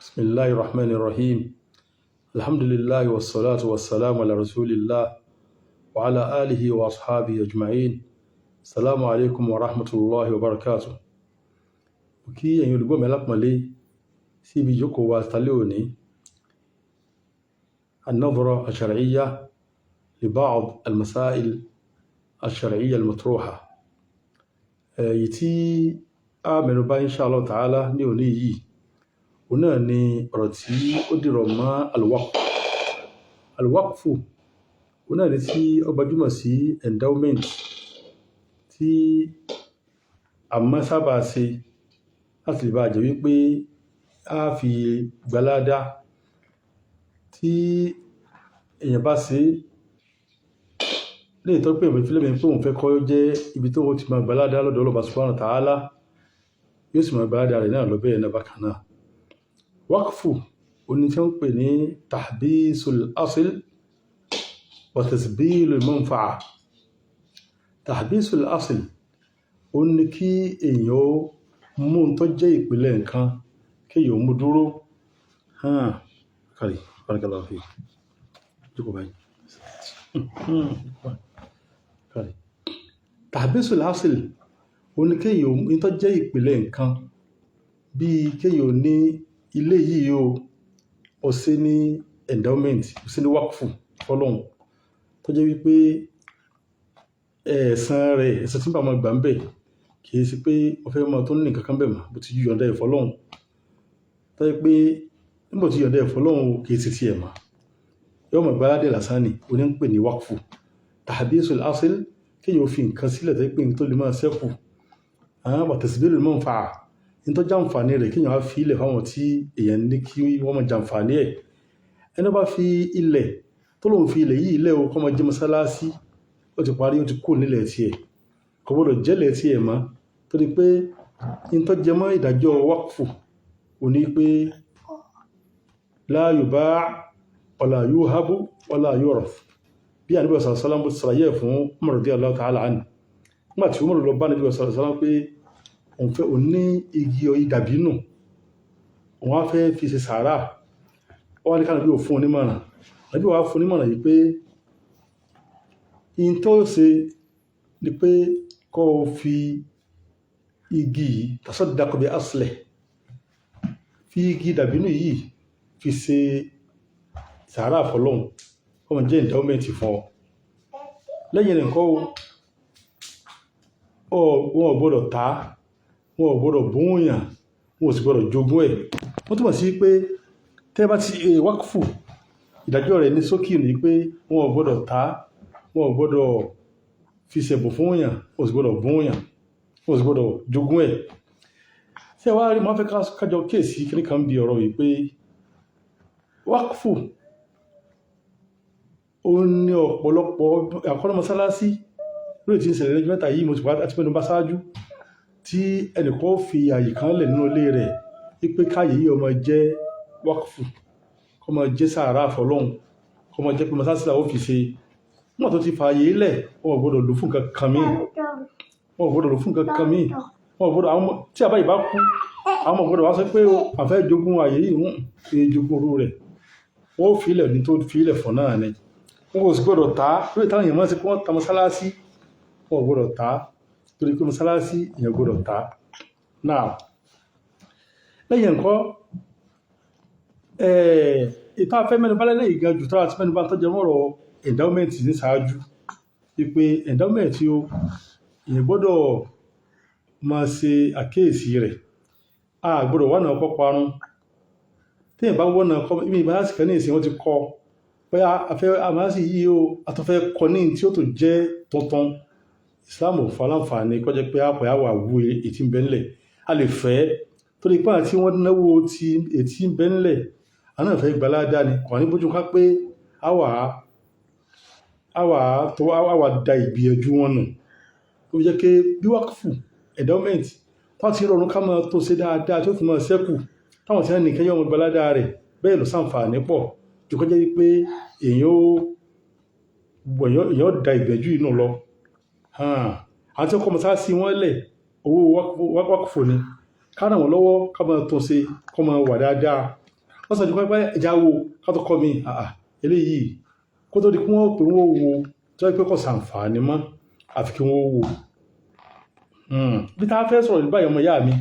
Bismillahi rahmani rahim. Alhamdulillahi wassalatu wassalamu ala rasulillah wa ala alihi wa ashabihi ajma'in. Assalamu alaikum wa rahmatullahi wa barakatuh. Mo kí ẹ̀yin olùgbọ́ mi alápọ̀nlé sí ibi ìjókòó wa tálẹ́ òní. An-nadhra ash-shar'iyya li ba'd al-masail ash-shar'iyya al-matruha. Èyí tí a mẹ́nubà insha Allah ta'ala ní òní yìí, òun náà ni ọ̀rọ̀ tí ó dìrọ̀ mọ́ al-waqf. Al-waqfu, òun náà ni tí ó gbajúmọ̀ sí endowment tí a máa sábà ṣe láti lè bá jẹ́ wípé a fi gbalada tí èèyàn bá ṣe léyìí tó pé ìfẹ́ lẹ́mìí pé òun fẹ́ kó jẹ́ ibi tó ti máa gbalada lọ́dọ̀ Ọlọ́run subhanahu wa ta'ala, yóò sì máa gbalada rẹ̀ náà lọ bẹ́ẹ̀ náà bákan náà. Waqfu, òun ni tí wọ́n ń pè ní tahbisul asl wa tasbilul manfa'a. Tahbisul asl, òun ni kí èèyàn ó mú un tó jẹ́ ìpìlẹ̀ nǹkan, kí èèyàn ó mú dúró. Kàrí, barakallahu fi. Jókòó báyìí. Kàrí. Tahbisul asl, òun ni kí èèyàn ó tó jẹ́ ìpìlẹ̀ nǹkan, bí kí èèyàn ní ilé yìí o, ó ṣe ní endowment, ó ṣe ní waqfu fọ́lọ́hun, tó jẹ́ wípé ẹ̀san rẹ̀, ẹ̀san tí ń bá máa gbà ń bẹ̀, kì í ṣe pé ó fẹ́ máa tó ní nǹkan kan bẹ̀ mọ́, bó ti yọ̀ǹda ẹ̀ fọ́lọ́hun. Tó jẹ́ pé nígbà tí yọ̀ǹda ẹ̀ fọ́lọ́hun, kì í ṣe ti ẹ̀ mọ́. Yóò máa gbaládẹ̀ lásán ni, òun ní ń pè ní waqfu. Tahbisul asl, kí èèyàn ó fi nǹkan sílẹ̀ tó jẹ́ pé nǹkan tó lè máa ṣẹ́kù. Wa tasbilul manfa'a, ní tó jẹ́ àǹfààní rẹ̀ kí èèyàn á fi ilẹ̀ fáwọn tí èèyàn ní kí wọ́n máa jàǹfààní ẹ̀. Ẹni bá fi ilẹ̀ tó lóun fi ilẹ̀ yìí lẹ̀ o kó máa jẹ́ mọ́sálásí, ó ti parí, ó ti kúrò nílẹ̀ tiẹ̀. Kò gbọdọ̀ jẹ́lẹ̀ tiẹ̀ mọ́, torí pé in tó jẹ mọ́ ìdájọ́ waqfu ò ní pé la yuba' wala yuhabu wala yurath. Bí Ànábì sallallahu alaihi wasallam ṣàlàyé ẹ̀ fún Umar radiyallahu ta'ala anhu. Nígbà tí Umar lọ bá Ànábì sallallahu alaihi wasallam pé òun fẹ́, òun ní igi dàbínù, òun á fẹ́ fi ṣe sàárà. Ó wá ní ká Ànábì ó fún un nímọ̀ràn. Ànábì wá fún un nímọ̀ràn yìí pé in tó ṣe ni pé kó fi igi yìí tasaddaq bi aslihi, fi igi dàbínù yìí fi ṣe sàárà fọ́lọ́hun, kó máa jẹ́ endowment fún ọ. Lẹ́yìn rẹ̀ ńkọ́ o, wọn ò gbọdọ̀ tà á, wọn ò gbọdọ̀ bùn yàn, wọn ò sì gbọdọ̀ jogún ẹ̀. Ó túmọ̀ sí pé tẹ́ bá ti waqfu, ìdájọ́ rẹ̀ ní ṣókí ni pé wọn ò gbọdọ̀ tà á, wọn ò gbọdọ̀ fi ṣẹ̀bùn fún yàn, wọn ò sì gbọdọ̀ bùn yàn, wọn ò sì gbọdọ̀ jogún ẹ̀. Ṣé ẹ wá rí, mo fẹ́ kájọ kíyèsí kíní kan bí ọ̀rọ̀ yìí pé waqfu ó ní ọ̀pọ̀lọpọ̀ àkọ́nà mọ́sálásí lórí tí ń ṣẹlẹ̀ lẹ́jọ́ mẹ́ta yìí, mo ti wá àti mẹ́nu bá ṣáájú tí ẹnìkan ó fi àyè kan lẹ̀ nínú ilé rẹ̀ wípé káyè yìí ó máa jẹ́ waqfu, kó máa jẹ́ sàárà fọ́lọ́hun, kó máa jẹ́ pé mọ́sálásí làwọn ó fi ṣe. Nígbà tó ti fa àyè lẹ̀, wọn ò gbọdọ̀ lò fún nǹkan kan míì. Wọn ò gbọdọ̀ lò fún nǹkan kan míì. Wọn ò gbọdọ̀, àwọn tí àbá yìí bá kú, àwọn ọmọ gbọdọ̀ wá sọ pé a fẹ́ jogún àyè yìí, ń fi jogún orú rẹ̀. Wọ́n ó fi ilẹ̀ ní tó fi ilẹ̀ fún náà ni. Wọn ò sì gbọdọ̀ tà á. Lórí táwọn èèyàn máa ń ṣe pé wọ́n ta mọ́sálásí, wọn ò gbọdọ̀ tà á. Torí pé mọ́sálásí èèyàn gbọdọ̀ tà á. Now, lẹ́yìn ńkọ́, ìta fẹ́ mẹ́nu bá lẹ́lẹ́ yìí gan jù tó àti mẹ́nu bá tó jẹ mọ́rọ̀ endowment ní ṣáájú. Wípé endowment o, èèyàn gbọdọ̀ máa ṣe àkíyèsí rẹ̀. A gbọdọ̀ wá ọ̀nà kó parun. Tí èèyàn bá wọ́nà kọ́, ibi ìmọ̀láṣí kan ní ìsìn wọ́n ti kọ́. Bóyá a fẹ́ àmọ́sí yìí o, a tún fẹ́ kọ́ ní tí ó tó jẹ́ tuntun. Islam ò fún aláǹfààní kó jẹ́ pé a pè àwà wú èyí tí ń bẹ nílẹ̀. A lè fẹ́ torí pé àwọn tí wọ́n náwó ti èyí tí ń bẹ nílẹ̀, àwọn náà fẹ́ gba ládá ni. Kò ní bójú ká pé àwa tó àwa da ìgbìyànjú wọn nù. Ó jẹ́ pé bí waqfu endowment tó ti rọrùn ká máa tó ṣe dáadáa tí ó fi máa ṣẹ́kù, táwọn tí wọ́n ní kẹ́yọ́ ọmọ gba ládá rẹ̀ bẹ́ẹ̀ ló ṣàǹfààní pọ̀. Ju kó jẹ́ wípé èèyàn ó da ìgbìyànjú yìí nù lọ. Àwọn tí wọ́n kọ́ mọ́sálásí wọn lẹ̀, owó waqfu ni. Ká ràn wọ́n lọ́wọ́, ká máa tún ṣe, kó máa wà dáadáa. Wọ́n sọ ju pẹ́pẹ́ ẹja wo ká tó kọ́ mi. Àà, eléyìí kó tó di kí wọ́n pè wọ́n wo tó yẹ pé kò sàǹfààní mọ́, àfi kí wọ́n wo. Bí tá a fẹ́ sọ̀rọ̀ nípa ọmọ ìyá mi,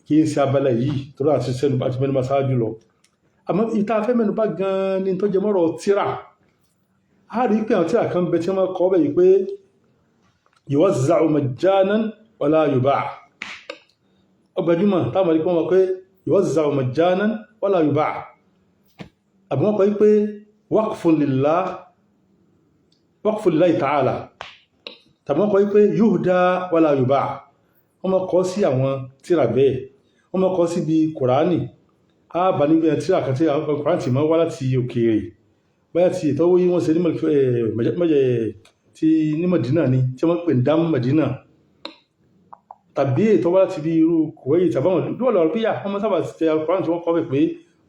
kì í ṣe abala yìí tó rà àti sẹ́nu àti mẹ́nu bá ṣáájú lọ. Àmọ́ ìta fẹ́ mẹ́nu bá gan-an ni tó jẹ mọ́rọ̀ tíra. A rí pé àwọn tíra kan bẹ tí wọ́n kọ́ bẹ̀ yìí pé yuwazza'u majjanan wala yuba'. Ọgbàjúmọ̀ táwọn rí pé wọ́n pé yuwazza'u majjanan wala yuba'. Àbí wọ́n kọ́ pé waqfun lillah, waqfun lillahi ta'ala. Tàbí wọ́n kọ́ pé yuhda wala yuba'. Wọ́n mọ́ kọ́ sí àwọn tíra bẹ́ẹ̀. Wọ́n mọ́ kọ́ sí bí Kùránì. A bá níbi tíra kan tí Kùránì ti mọ́ wá láti òkèèrè. Bóyá ti ìtọ́wò yí wọ́n ṣe ní Mọ̀dínà ni, tí wọ́n pè ní Dam Mọ̀dínà. Tàbí ètò wá láti bí irú Kuwait tàbí àwọn ìlú ọ̀lọ́ bíyà, wọ́n mọ́ sábà tẹ Kùránì tí wọ́n kọ́ bẹ̀ pé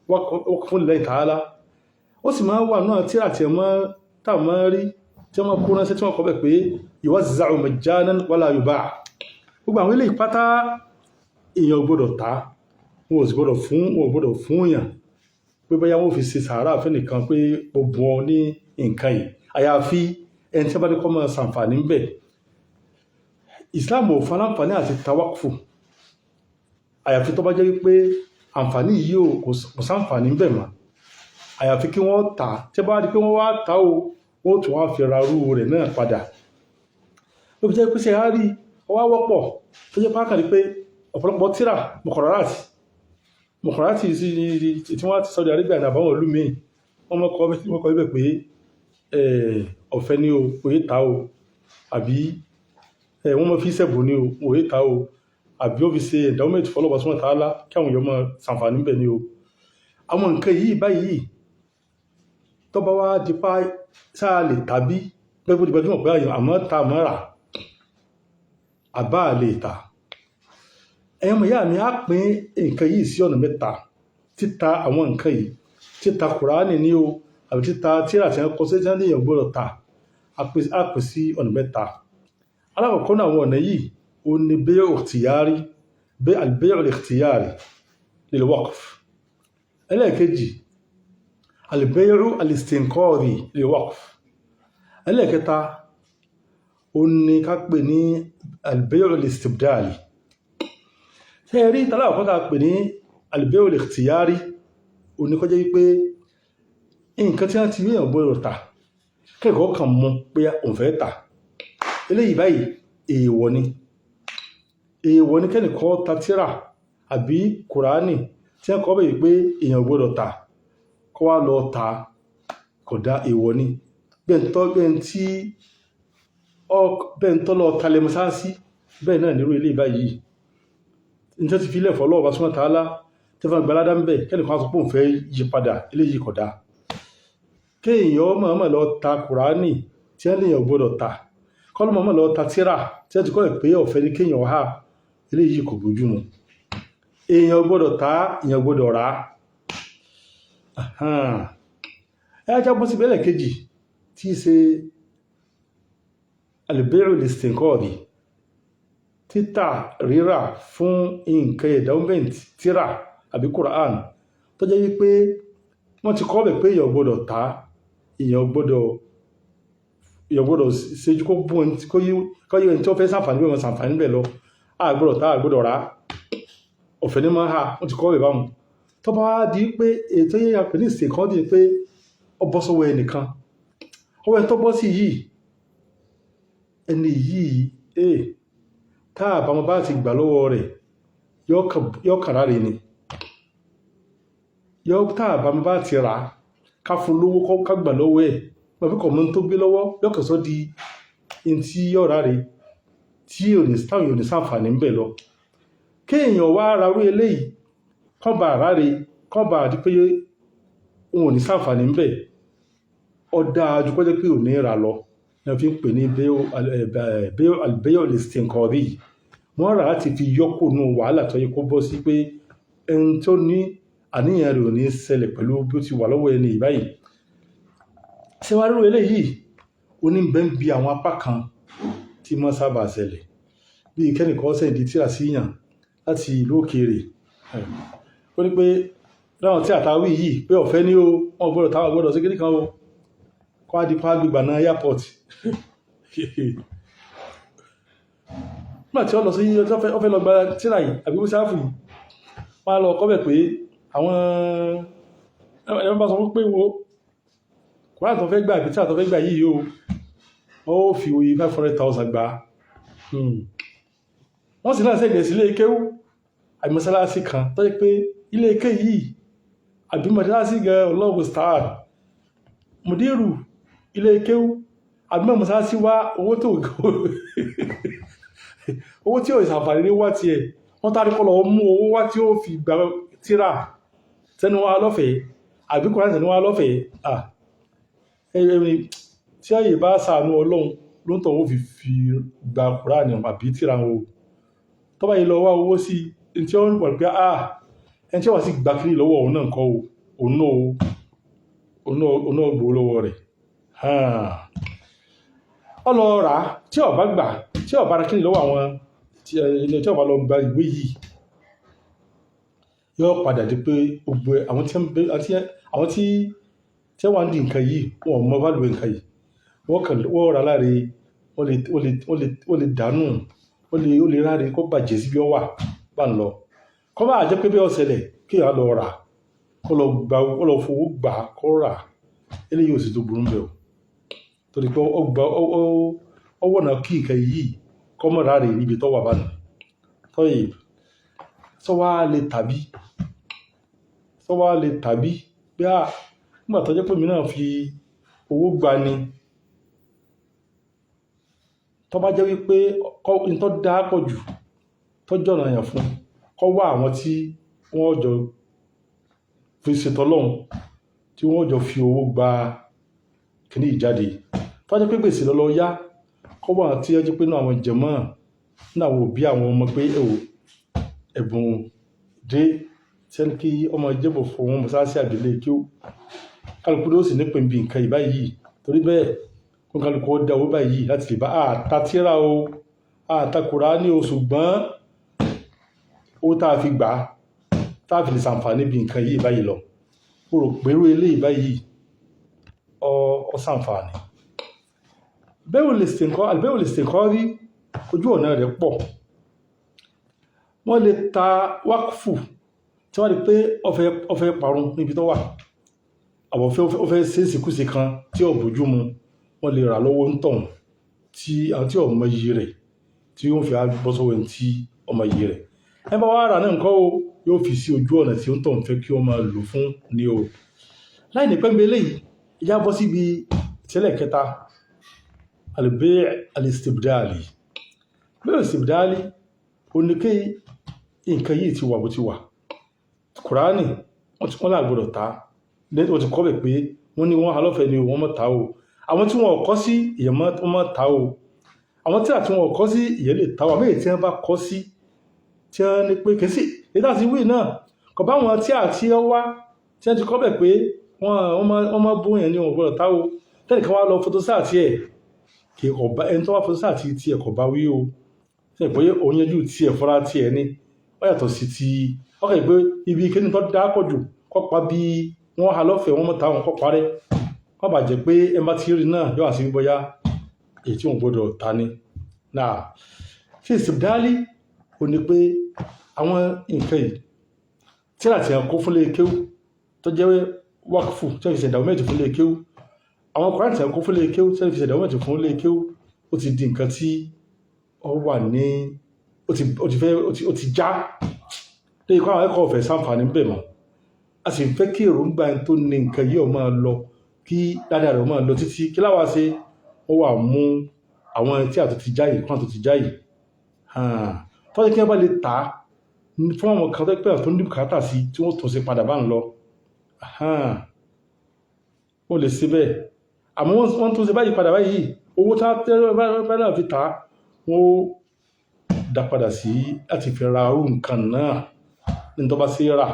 waqfun lillahi ta'ala. Ó sì máa ń wà náà tíra tí wọ́n tá máa rí tí wọ́n kó ránṣẹ́ tí wọ́n kọ́ bẹ̀ pé yuwazza'u majjanan wala yuba'. Gbogbo àwọn eléyìí pátá èèyàn gbọ́dọ̀ ta, wọn ò sì gbọ́dọ̀ fún, wọn ò gbọ́dọ̀ fún èèyàn pé bóyá wọn ò fi ṣe sàárà fẹ́nìkan pé ó bùn ọ ní nǹkan yìí. Àyàfi ẹni tí wọ́n bá ní kó máa ṣàǹfààní ń bẹ̀. Islam ò fún aláǹfààní àti tawakfu. Àyàfi tó bá jẹ́ wípé àǹfààní yìí ò kò sáǹfààní ń bẹ̀ mọ́. Àyàfi kí wọ́n tà á. Tí wọ́n bá di pé wọ́n wá tà ó, wọ́n tún wá fi ra irú rẹ̀ náà padà. Ó fi jẹ́ pé ṣe á rí ó wá wọ́pọ̀ tó jẹ́ pákàrí pé ọ̀pọ̀lọpọ̀ tíra mọ̀kọ̀rọ̀tì sí tí wọ́n ti Saudi Arabia ní àbáwọn ìlú míì, wọ́n mọ́ kọ́ ibẹ̀ pé ọ̀fẹ́ ni o, òye ta o, àbí wọ́n mọ́ fi sẹ̀bù ni o, òye ta o, àbí ó fi ṣe endowment fọlọ́bà sọ́nà tààlà kí àwọn èèyàn máa ṣàǹfààní bẹ̀ ni o. Àwọn nǹkan yìí báyìí tó bá wá di pa sáà lè tàbí pé bó ti gbajúmọ̀ pé àyàn àmọ́ ta àmọ́ rà àbá lè tà. Ẹ̀yin ọmọ ìyá mi, á pín nǹkan yìí sí ọ̀nà mẹ́ta. Títa àwọn nǹkan yìí, títa Kùránì ní o, àbí títa tírà tí wọ́n kọ sí tí wọ́n léèyàn gbọ́dọ̀ tà, á pín sí ọ̀nà mẹ́ta. Alákọ̀ọ́kọ́ náà àwọn ọ̀nà yìí, ó ní bay'u ikhtiyari, al-bay'u al-ikhtiyari lil waqf. Ẹlẹ́ẹ̀kejì, al-bay'u al-istinqadhi lil waqf. Ẹlẹ́ẹ̀kẹta, ó ní ká pè ní al-bay'u al-istibdali. Ṣé ẹ rí tàlákọ̀ọ́kọ́ tá a pè ní al-bay'u al-ikhtiyari, ó ní kó jẹ́ wípé nǹkan tí wọ́n ti rí èèyàn gbọ́dọ̀ tà, kẹ́kọ̀ọ́ kan mú pé òun fẹ́ tà. Eléyìí báyìí èèwọ̀ ni. Èèwọ̀ ni kẹ́nìkan ta tírà àbí Kùránì tí wọ́n kọ́ bẹ̀ wípé èèyàn gbọ́dọ̀ tà, kó wá lọ tà, kò dá, èèwọ̀ ni. Bẹ́ẹ̀ ń tọ́ lọ talẹ̀ mọ́sáàsì, bẹ́ẹ̀ náà nírú eléyìí báyìí. Ní tí wọ́n ti fi ilẹ̀ fọ́ lọ́wọ́ bá subhanahu wa ta'ala, tí wọ́n gba ládá ń bẹ̀, kẹ́nìkan á sọ pé òun fẹ́ yí padà, eléyìí kò dá. Kéèyàn mọ̀ọ́mọ̀ lọ ta Kùránì tí wọ́n léèyàn gbọ́dọ̀ tà, kọ́ ló mọ̀ọ́mọ̀ lọ ta tírà tí wọ́n ti kọ́ ẹ̀ pé ọ̀fẹ́ ni kéèyàn há, eléyìí kò bójú mu. Èèyàn gbọ́dọ̀ ta, èèyàn gbọ́dọ̀ rà á. Ẹ já bọ́ síbi ẹlẹ́ẹ̀kejì tí í ṣe al-bay'u al-istinqadhi, títà rírà fún nǹkan endowment tírà àbí Quran tó jẹ́ wípé wọ́n ti kọ́ bẹ̀ pé èèyàn gbọ́dọ̀ ta, èèyàn gbọ́dọ̀ ṣe ju kó bú ẹni kó yí ẹni tí ó fẹ́ ṣàǹfààní bẹ́ẹ̀ mọ́ ṣàǹfààní bẹ́ẹ̀ lọ. A gbọ́dọ̀ ta, a gbọ́dọ̀ rà á, ọ̀fẹ́ ní máa ha, wọ́n ti kọ́ bẹ̀ báwọn. Tó bá wá di pé ètò yẹn pè ní ìsìnkán di pé ó bọ́ sọ́wọ́ ẹnìkan, ọwọ́ ẹni tó bọ́ sí yìí, ẹni yìí tá a bá wọn bá ti gbà lọ́wọ́ rẹ̀, yọ kàrá rẹ̀ ni yọ, tá a bá wọn bá ti rà á ká fún lówó ká gbà lọ́wọ́ ẹ̀, wọ́n fi kọ̀ mọ́ tó gbé lọ́wọ́, yọ kàn sọ́ di ẹni tí yọ rà rẹ̀ tí táwọn yóò ní sàǹfààní ń bẹ̀ lọ. Kéèyàn wá ra rú eléyìí kán bá ráre, kán bá di pé òun ò ní sàǹfààní ń bẹ̀, ó dáa ju kó jẹ́ pé ò ní rà lọ. Ní wọ́n fi ń pè ní al-bay' al-istinqadhi. Wọ́n rà láti fi yọ́kò nù wàhálà tó yẹ kó bọ́ sí pé ẹni tó ní àníyàn rẹ̀ ò ní ṣẹlẹ̀ pẹ̀lú bí ó ti wà lọ́wọ́ ẹni báyìí. Ṣé wàá rú eléyìí, oníbẹ̀ ń bi àwọn apá kan tí wọ́n sábà ṣẹlẹ̀, bí kẹ́nìkan send tírà sí yàn láti ìlú òkèèrè, ó ní pé Láwọn tí àtàwí yìí pé ọ̀fẹ́ ní o, wọ́n gbọ́dọ̀ táwọn gbọ́dọ̀ sí kíníkan o, kọ́ á di pa gbígbà náà airport. Nígbà tí ó lọ sí ó fẹ́ lọ gba tíra yìí àbí mùsáàfù yìí, wọ́n á lọ kọ́ bẹ̀ pé àwọn ẹ̀rọ bá sọ fún pé wo Kùránì tó fẹ́ gbà àbí tíra tó fẹ́ gbà yìí o, ó fi oye 500,000 gbà. Wọ́n sì náà sẹ́gbẹ̀ẹ́ sí ilé kéwú àbí mọ́sálásí kan tó jẹ́ pé ilé ké yìí àbí mọ́sálásí gan ọlọ́wọ́ star mùdírù ilé kéwú àbí mọ́sálásí wá owó tó owó tí ò ìsànfàní ní wá tiẹ̀, wọ́n tàbí kọ́ lọ mú owó wá tí ó fi gba tíra tẹnu wá lọ́fẹ̀ẹ́ àbí Kùránì tẹnu wá lọ́fẹ̀ẹ́. Tí àyè bá ṣàánú Ọlọ́run ló ń tọ̀ ó fi gba Kùránì àbí tíra o, tó bá yìí lọ wá owó sí i tí ó ń pọ̀ pé ẹni tí ó wà sí gba kiri lọ́wọ́ òun náà kọ́ o, òun náà gbowó lọ́wọ́ rẹ̀. Ó lọ rà á, tí ó bá gbà, tí ó bá ra kiri lọ́wọ́ àwọn tí ó bá lọ gba ìwé yìí, yóò padà di pé gbogbo àwọn tí wọ́n ń di nǹkan yìí, wọn ò mọ value nǹkan yìí, wọ́n kàn wọ́n rà láre, wọ́n lè dànù, ó lè ráre kó bàjẹ́ síbi ó wà bá ń lọ. Kó bá jẹ́ pé bí ó ṣẹlẹ̀ kí èèyàn lọ rà, kó lọ gba, kó lọ fowó gbà kó rà, eléyìí ò sì tó burú bẹ́ẹ̀ o. Torí pé ó gba, ó wọ̀nà kí nǹkan yìí kó mọ̀ ráre níbi tó wà bá nù. Tọ́yì, sọ wá lè tàbí, sọ wá lè tàbí bí a, nígbà tó jẹ́ pé èmi náà fi owó gba ni. Tó bá jẹ́ wípé kọ́, n tó dá pọ̀ jù, tó jọ̀nà yàn fún, kó wá àwọn tí wọ́n jọ fi ṣètò Ọlọ́run, tí wọ́n jọ fi owó gba kíní ìjáde. Tó bá jẹ́ pé gbèsè lọ lọ yá, kó wá àwọn tí ó jẹ́ pé nínú àwọn jẹ̀mọ́, nínú àwọn òbí àwọn ọmọ pé ẹ wò, ẹ̀bùn dé tí ẹni kí ọmọ jẹ́bọ̀ fún wọn mọ́sálásí àbílẹ̀ kí ó kálukú ló sì nípìn bí nǹkan yìí báyìí. Torí bẹ́ẹ̀, kó kálukú ó dá owó báyìí láti lè bá a ta tírà o, a ta Kùránì o, ṣùgbọ́n owó tá a fi gbà á, tá a fi lè ṣàǹfààní bí nǹkan yìí báyìí lọ. Mo rò pé irú eléyìí báyìí ọ ṣàǹfààní. Bẹ́ẹ̀ ò lè ṣe nǹkan, àbí bẹ́ẹ̀ ò lè ṣe nǹkan rí, ojú ọ̀nà rẹ̀ pọ̀. Wọ́n lè ta wákùfù tí wọ́n rí pé ó fẹ́ parun níbi tó wà. Àbọ̀ ó fẹ́ ṣe ìsìnkúṣe kan tí ò bójú mu, wọ́n lè rà lọ́wọ́ ń tọ̀hún tí àwọn tí ò mọ iyì rẹ̀ tí yóò fi bọ́ sọ́wọ́ ẹni tí ó mọ iyì rẹ̀. Ẹ bá wá rà náà ńkọ́ o, yóò fi sí ojú ọ̀nà tí ó ń tọ̀hún fẹ́ kí ó máa lò fún ni o. Láì ní pẹ́ mi eléyìí, ìyá bọ́ síbi ìṣẹ̀lẹ̀ kẹta, al-bay' al-istibdali. Bay' al-istibdali, ó ní kí nǹkan yìí ti wà bó ti wà. Kùránì, wọ́n ti wọ́n là gbọ́dọ̀ ta. Lẹ́yìn tí wọ́n ti kọ́ bẹ̀ pé wọ́n ní wọ́n alọ́fẹ́ ni wọ́n mọ̀ ta o. Àwọn tí wọ́n ò kọ́ sí, ìyẹn wọ́n mọ̀ ta o. Àwọn tí àti wọn ò kọ́ sí, ìyẹn lè ta o. Àmọ́ èyí tí wọ́n bá kọ́ sí, tí wọ́n ní pé kìí sí, èyí tí a ti wí náà, kò bá wọn tí àti ọ wá, tí wọ́n ti kọ́ bẹ̀ pé wọ́n máa bó yẹn ní wọn gbọ́dọ̀ ta o. Tẹ́nìkan kan wá lọ fotosá àti ẹ̀, kì í kò bá ẹni tó wá fotosá àti tiẹ̀ kò bá wí o. Ṣé ìpè òun yanjú tiẹ̀ fúnra tiẹ̀ ni? Ó yàtọ̀ sí ti, ó kàn pé ibi kíni tó dá pọ̀ jù, kó pa bí wọ́n ha lọ́fẹ̀ẹ́, wọ́n mọ̀ ta wọn kó parẹ́. Kó bá jẹ́ pé ẹ bá ti rí náà, yóò wá sí bóyá èyí tí wọ́n gbọ́dọ̀ ta ni. Náà, tí ìsìbdálì ò ní pé àwọn nǹkan yìí, tíra tí a kó fún ilé kéwú tó jẹ́ wákùfù tí wọ́n fi ṣe endowment fún ilé kéwú, àwọn Kùránì tí a kó fún ilé kéwú tí wọ́n fi ṣe endowment fún ilé kéwú, ó ti di nǹkan tí ó wà ní, ó ti fẹ́, ó ti já. Lẹ́yìn kó àwọn ẹ̀kọ́ ọ̀fẹ́ ṣàǹfààní ń bẹ̀ mọ́. A sì fẹ́ kí èròǹgbà ẹni tó ní nǹkan yìí ó máa lọ, kí dáadáa rẹ̀ ó máa lọ títí. Kí láwa ṣe? Ó wà mú àwọn tí àtúntì já yìí, kí wọ́n àtúntì já yìí. Tó jẹ́ kí wọ́n bá lè tà á fún àwọn kan tó pé àwọn tó ní bùkátà sí tí wọ́n tún ṣe padà bá ń lọ. Wọ́n lè ṣe bẹ́ẹ̀. Àmọ́ wọ́n tún ṣe báyìí padà báyìí, owó tí wọ́n bá náà fi tà á, wọ́n ó dá padà sí láti fi ra irú nǹkan náà ní tó bá ṣe rà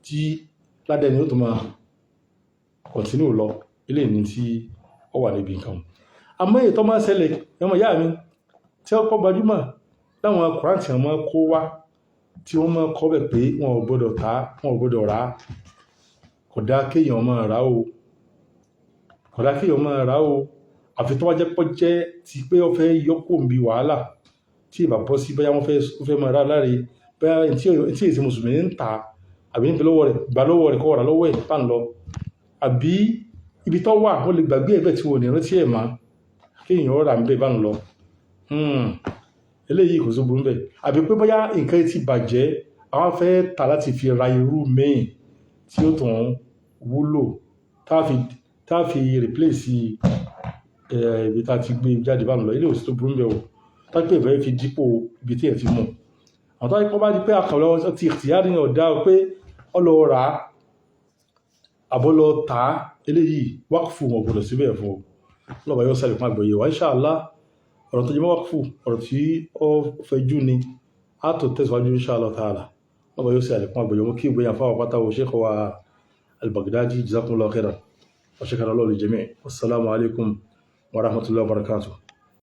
tí ládẹ́ ni ó tún máa continue lọ. Eléyìí ni tí ó wà níbi nǹkan. Àmọ́ èyí tó máa ń ṣẹlẹ̀, ọmọ ìyá mi, tí ó kọ́ gbajúmọ̀ láwọn Kùránì tí wọ́n máa ń kó wá, tí wọ́n máa ń kọ́ bẹ̀ pé wọn ò gbọ́dọ̀ tà, wọn ò gbọ́dọ̀ rà. Kò dáa kéèyàn máa rà o, kò dáa kéèyàn máa rà o, àfi tó bá jẹ́ pọ́ jẹ́ ti pé ó fẹ́ yọkó ń bi wàhálà tí ìbá bọ́ sí, bóyá wọ́n fẹ́ máa rà láre, bóyá tí èsì mùsùlùmí ń ta àbí níbi lọ́wọ́ rẹ̀, gbà lọ́wọ́ rẹ̀, kọ́ rà lọ́wọ́ ẹ̀ bá ń lọ, àbí ibi tó wà, wọ́n lè gbàgbé ẹ̀bẹ̀ tí wọ́n ní rántí ẹ̀ mọ́, kéèyàn rà ń bẹ̀ bá ń lọ. Eléyìí kò sí burú bẹ́ẹ̀. Àbí pé bóyá nǹkan ti bàjẹ́, àwọn fẹ́ tà láti fi ra irú míì tí ó tún wúlò, tá a fi replace ibi tá a ti gbé jáde bá ń lọ. Eléyìí ò sí tó burú bẹ́ẹ̀ o, tá pé ìfẹ́ fi dípò ibi tí ẹ̀ ti mú. Àwọn tó wáyé kọ́ bá di pé àkàwé ti ìtìyárí ní ọ̀dá pé ọ lọ rà á àbọ̀ lọ tà á, eléyìí wákùfù wọn gbọdọ̀ síbẹ̀ fún ọ. Lọ́ba yóò sáré fún àgbọ́yé wa, inshallah. Ọ̀rọ̀ tó jẹ́ mọ́ wákùfù, ọ̀rọ̀ tí ó fẹjú ni, á tó tẹ̀síwájú, inshallah ta'ala. Lọ́ba yóò sáré fún àgbọ́yé. Wọn kí ìgbéyàwó fáwọn pátá wo Sheikh wa al-Baghdadi, jazakumullahu khairan wa shakara Allahu lil jami'. Wassalamu alaikum wa rahmatullahi wa barakatuh.